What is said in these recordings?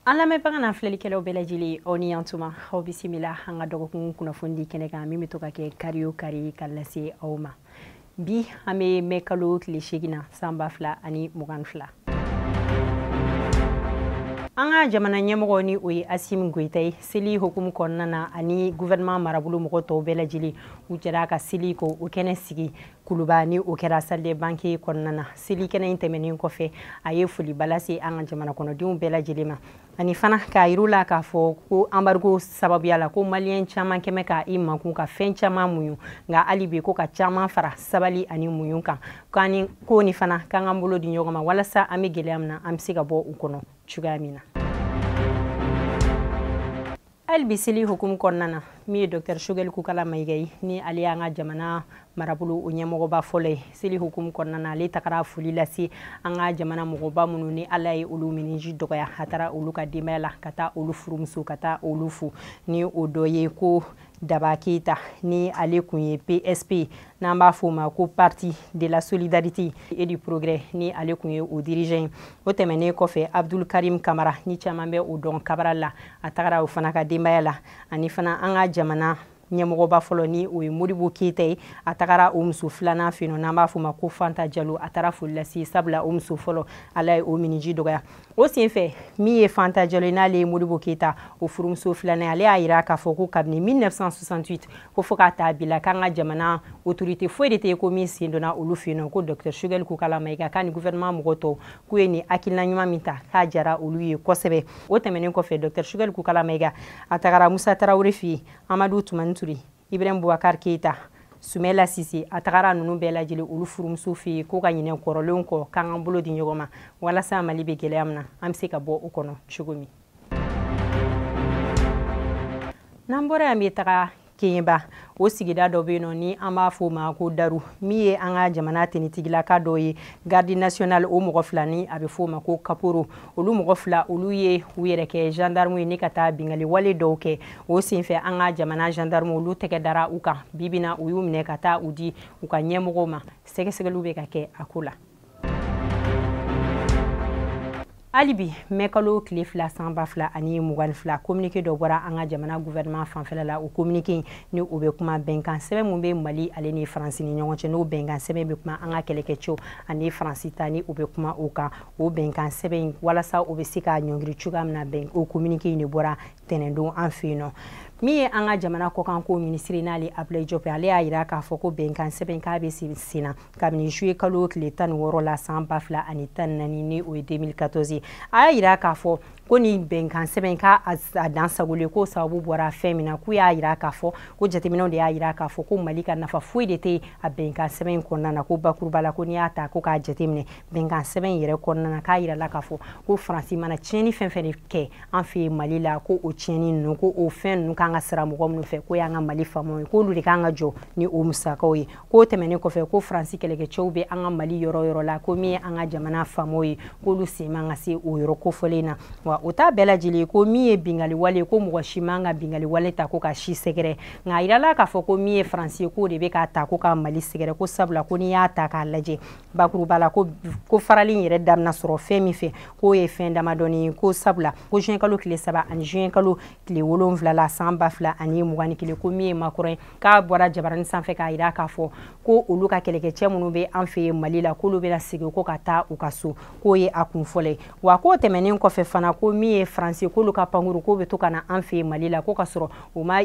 An lamɛnbaga n'an filɛlikɛlaw bɛɛ lajɛlen, aw ni yan tuma, aw bisimila an ka dɔgɔkun kunnafoni kɛnɛ kan min bɛ to ka kɛ kari o kari ka lase aw ma. Bi an bɛ mɛ kalo tile 8 na san 2022. An ka jamana ɲɛmɔgɔ ni o ye Assimi Goïta ye, seli hukumu kɔnɔna na ani gouvernement marabolo mɔgɔ tɔw bɛɛ lajɛlen, u jɛra ka seli ko o kɛnɛ sigi Kuluba ni o kɛra salle de banque kɔnɔna na. Seli kɛnɛ in tɛmɛnen kɔfɛ, a ye foliba lase an ka jamana kɔnɔdenw bɛɛ lajɛlen ma, ani fana k'a yir'u la k'a fɔ ko embargo sababuya la ko maliyɛn caman kɛmɛ ka i makun ka fɛn caman muɲu, nka hali bi ko ka caman fara sabali ani muɲu kan, k'ani ko ni fana k'an k'an bolo di ɲɔgɔn ma walasa an bɛ gɛlɛya min na an bɛ se ka bɔ u kɔnɔ cogoya min na. Hali bi seli hukumu kɔnɔna na, min ye Docteur Choguel Kokalla Maïga ye, ni ale y'an ka jamana marabolo o ɲɛmɔgɔba fɔlɔ ye, seli hukumu kɔnɔna na ale tagara foli lase an ka jamana mɔgɔba minnu ni Ala ye olu miniji dɔgɔya, a taara olu ka denbaya la ka taa olu furumuso ka taa olu fo, ni o dɔ ye ko Daba Keita ni ale kun ye PSP, n'an b'a fɔ o ma ko Parti de la Solidarité et du Progrès, ni ale kun ye o dirigeant ye. O tɛmɛnen kɔfɛ, Abdul Karim Kamara ni caman bɛ o dɔn Kabara la, a tagara o fana ka denbaya la, ani fana an ka jamana ɲɛmɔgɔba fɔlɔ ni o ye Modibo Keita ye, a tagara o muso filanan fɛ yen nɔ n'an b'a fɔ o ma ko Fanta Jalo, a taara foli lase sabula o muso fɔlɔ Ala ye o miniji dɔgɔya. O senfɛ, min ye Fanta Jalo ye, n'ale ye Modibo Keita o furumuso filanan ye, ale y'a yira k'a fɔ ko kabini 1968 ko fo k'a ta bi la k'an ka jamana autorité foyi de tɛ yen ko min sen donna olu fɛ yen nɔ, ko Docteur Choguel Kokalla Maïga k'a ni gouvernement mɔgɔ tɔw k'u ye nin hakilina ɲuman min ta k'a jara olu ye kosɛbɛ. O tɛmɛnen kɔfɛ, Docteur Choguel Kokalla Maïga a tagara Musa Tarawele fɛ yen, Amadou Toumani Touré, Ibrahim Boubacar Keita, Soumaïla Cissé, a tagara ninnu bɛɛ lajɛlen olu furumuso fɛ yen ko ka ɲinɛ kɔrɔlenw kɔ k'an k'an bolo di ɲɔgɔn ma walasa Mali bɛ gɛlɛya min na an bɛ se ka bɔ o kɔnɔ cogo min. N'an bɔra yan, bɛ taga Keɲeba, o sigida dɔ bɛ yen nɔ ni an b'a fɔ o ma ko Daru, min ye an ka jamana tenitigilaka dɔ ye, garde nationale o mɔgɔ fila ni a bɛ fɔ o ma ko Kaporo, olu mɔgɔ fila olu ye u yɛrɛ kɛ gendarme ye ni ka taa bingali wale dɔw kɛ. O senfɛ, an ka jamana gendarme olu tɛgɛ dara u kan. Bi bi in na, u y'u minɛ ka taa u di u ka ɲɛmɔgɔw ma, sɛgɛsɛgɛliw bɛ ka kɛ a ko la. Hali bi mɛ kalo tile 2 san 2022, communiqué dɔ bɔra an ka jamana gouvernement fanfɛla la. O communiqué ni o bɛ kuma bɛnkan sɛbɛn mun bɛ Mali ale ni Faransi ni ɲɔgɔn cɛ, n'o bɛnkan sɛbɛn bɛ kuma an ka kɛlɛkɛcɛw ani Faransi ta ni o bɛ kuma o kan. O bɛnkan sɛbɛn in, walasa o bɛ se ka ɲɔngiri cogoya min na, bɛn o communiqué in de bɔra tɛnɛndon an fɛ yen nɔ. Min ye an ka jamana kɔkanko minisiri n'ale Abdoulaye Diop, ale y'a yira k'a fɔ ko bɛnkan sɛbɛn k'a bɛ sen na kabini juillet kalo tile 16 la san 2014, ni o ye 2014 ye. A y'a yira k'a fɔ ko nin bɛnkan sɛbɛn k'a a dan sagolen, ko sababu bɔra fɛn min na, k'u y'a yira k'a fɔ ko jateminɛw de y'a yira k'a fɔ ko Mali ka nafa foyi de tɛ a bɛnkan sɛbɛn in kɔnɔna na. Ko bakuruba la, ko n'i y'a ta ko k'a jateminɛ bɛnkan sɛbɛn in yɛrɛ kɔnɔna na, k'a yira la k'a fɔ ko Faransi mana tiɲɛni fɛn fɛn de kɛ an fɛ yen Mali la, ko o tiɲɛni ninnu, ko o fɛn ninnu kan ka sara mɔgɔ minnu fɛ, ko y'an ka Mali faamaw ye, k'olu de kan ka jɔ ni o musakaw ye. K'o tɛmɛnen kɔfɛ, ko Faransi kɛlɛkɛcɛw bɛ an ka Mali yɔrɔ yɔrɔ la, ko min ye an ka jamana faamaw ye, k'olu sen man ka se o yɔrɔ kofɔlen na. Wa o t'a bɛɛ lajɛlen, ko min ye bingali wale, ko mɔgɔ si man ka bingali wale ta ko ka si sɛgɛrɛ, nka a yirala k'a fɔ ko min ye Faransi ye, k'o de bɛ k'a ta ko ka Mali sɛgɛrɛ, ko sabula ko n'i y'a ta k'a lajɛ bakuruba la, ko farali in yɛrɛ daminɛ sɔrɔ fɛn min fɛ, k'o ye fɛn damadɔni ye, ko sabula ko juin kalo tile 3 ani juin kalo tile 7 la san 2021, ko min ye Macron ye, k'a bɔra jabaranin sanfɛ k'a yira k'a fɔ ko olu ka kɛlɛkɛcɛ minnu bɛ an fɛ yen Mali la, k'olu bɛna segin ko ka taa u ka so, k'o ye a kun fɔlɔ ye. Wa k'o tɛmɛnen kɔfɛ fana, ko min ye Faransi, k'olu ka pankuru k'o bɛ to ka na an fɛ yen Mali la, ko ka sɔrɔ u ma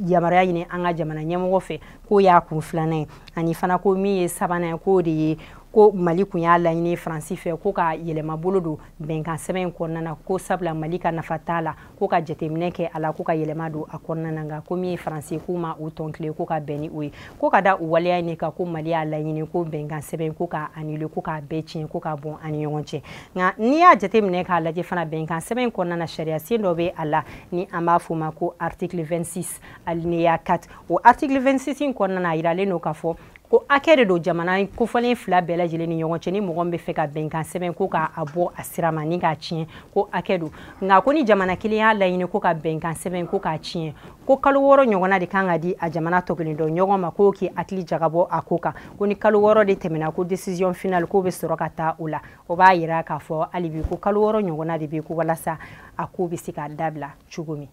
yamaruya ɲini an ka jamana ɲɛmɔgɔ fɛ, k'o y'a kun filanan ye. Ani fana ko min ye sabanan ye, k'o de ye ko Mali kun y'a laɲini Faransi fɛ ko ka yɛlɛma bolo don bɛnkan sɛbɛn in kɔnɔna na, ko sabula Mali ka nafa t'a la, ko ka jateminɛ kɛ a la, ko ka yɛlɛma don a kɔnɔna na, nka ko min ye Faransi, k'u ma o tɔn tile ko ka bɛn ni o ye, ko ka da o waleya in kan, ko Mali y'a laɲini ko bɛnkan sɛbɛn ko k'a annuler, ko k'a bɛɛ tiɲɛ, ko k'a bɔn an ni ɲɔgɔn cɛ. Nka n'i y'a jateminɛ k'a lajɛ fana, bɛnkan sɛbɛn in kɔnɔna na, sariya sen dɔ bɛ a la ni an b'a fɔ o ma ko article 26 alinéa 4. O article 26 in kɔnɔna na, a yiralen don k'a fɔ Ko hakɛ de don jamana kofɔlen fila bɛɛ lajɛlen ni ɲɔgɔn cɛ, ni mɔgɔ min bɛ fɛ ka bɛnkan sɛbɛn ko k'a bɔ a sira ma ni k'a tiɲɛ, ko hakɛ don. Nka ko ni jamana kelen y'a laɲini ko ka bɛnkan sɛbɛn ko k'a tiɲɛ, ko kalo 6 ɲɔgɔnna de kan ka di a jamana tɔ kelen dɔ ɲɔgɔn ma, k'o k'i hakili jagabɔ a ko kan. Ko ni kalo 6 de tɛmɛna, ko décision finale k'o bɛ sɔrɔ ka taa o la. O b'a yira k'a fɔ hali bi ko kalo 6 ɲɔgɔnna de bɛ ko walasa a ko bɛ se ka dabila cogo min.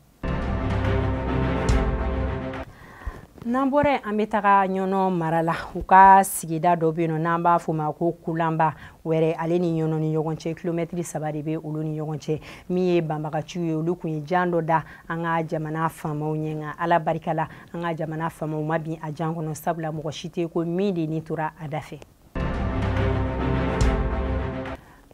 N'an bɔra yen, an bɛ taga Ɲɔnɔ mara la. U ka sigida dɔ bɛ yen nɔ n'an b'a fɔ o ma ko Kulanba wɛrɛ, ale ni Ɲɔnɔ ni ɲɔgɔn cɛ kilomɛtiri 3 de bɛ olu ni ɲɔgɔn cɛ. Min ye banbagaciw ye, olu kun ye jan dɔ da an ka jamana faamaw ɲɛ, nka Ala barika la an ka jamana faamaw ma bin a jan kɔnɔ, sabula mɔgɔ si tɛ ko min de ni tora a da fɛ.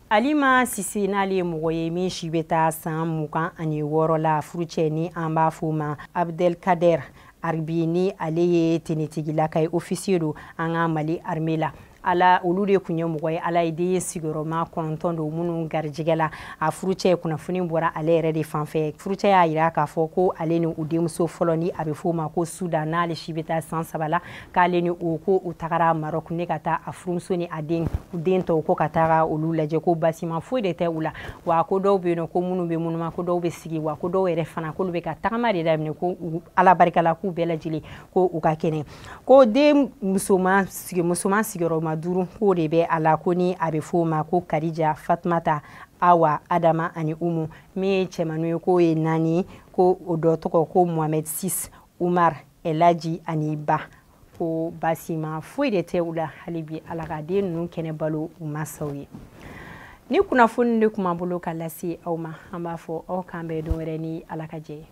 Alima Sise n'ale ye mɔgɔ ye min si bɛ taa san 26 la, furucɛ ni an b'a fɔ o ma Abdelkader Arbi, ni ale ye tenitigilaka ye, officier don an ka Mali armée la. Ala olu de kun ye mɔgɔ ye, Ala ye den sigiyɔrɔma 9 don minnu garijɛgɛ la. A furucɛ kunnafoni bɔra ale yɛrɛ de fan fɛ. Furucɛ y'a yira k'a fɔ ko ale ni u denmuso fɔlɔ, ni a bɛ f'o ma ko Suda, n'ale si bɛ taa san 3 la, k'ale ni o ko u tagara Maroc ne ka taa a furumuso ni a den tɔw ko ka taga olu lajɛ, ko basima foyi de tɛ u la. Wa ko dɔw bɛ yen nɔ ko minnu bɛ munuma, ko dɔw bɛ sigi, wa ko dɔw yɛrɛ fana k'olu bɛ ka tagama de daminɛ, ko Ala barika la k'u bɛɛ lajɛlen ko u ka kɛnɛ. Ko den musoman sigiyɔrɔma 5 k'o de bɛ a la, ko ni a bɛ f'o ma ko Kadija, Fatumata, Awa, Adama ani Umu. Min ye cɛmanin ye k'o ye 4, ko o dɔ tɔgɔ ko Mohamed 6, Umar, Elaji ani Ba. Ko basima foyi de tɛ u la hali bi, Ala ka den ninnu kɛnɛ balo u mansaw ye. Ni kunnafoni de kun b'an bolo ka lase aw ma, an b'a fɔ aw k'an bɛn don wɛrɛ ni Ala ka jɛ ye.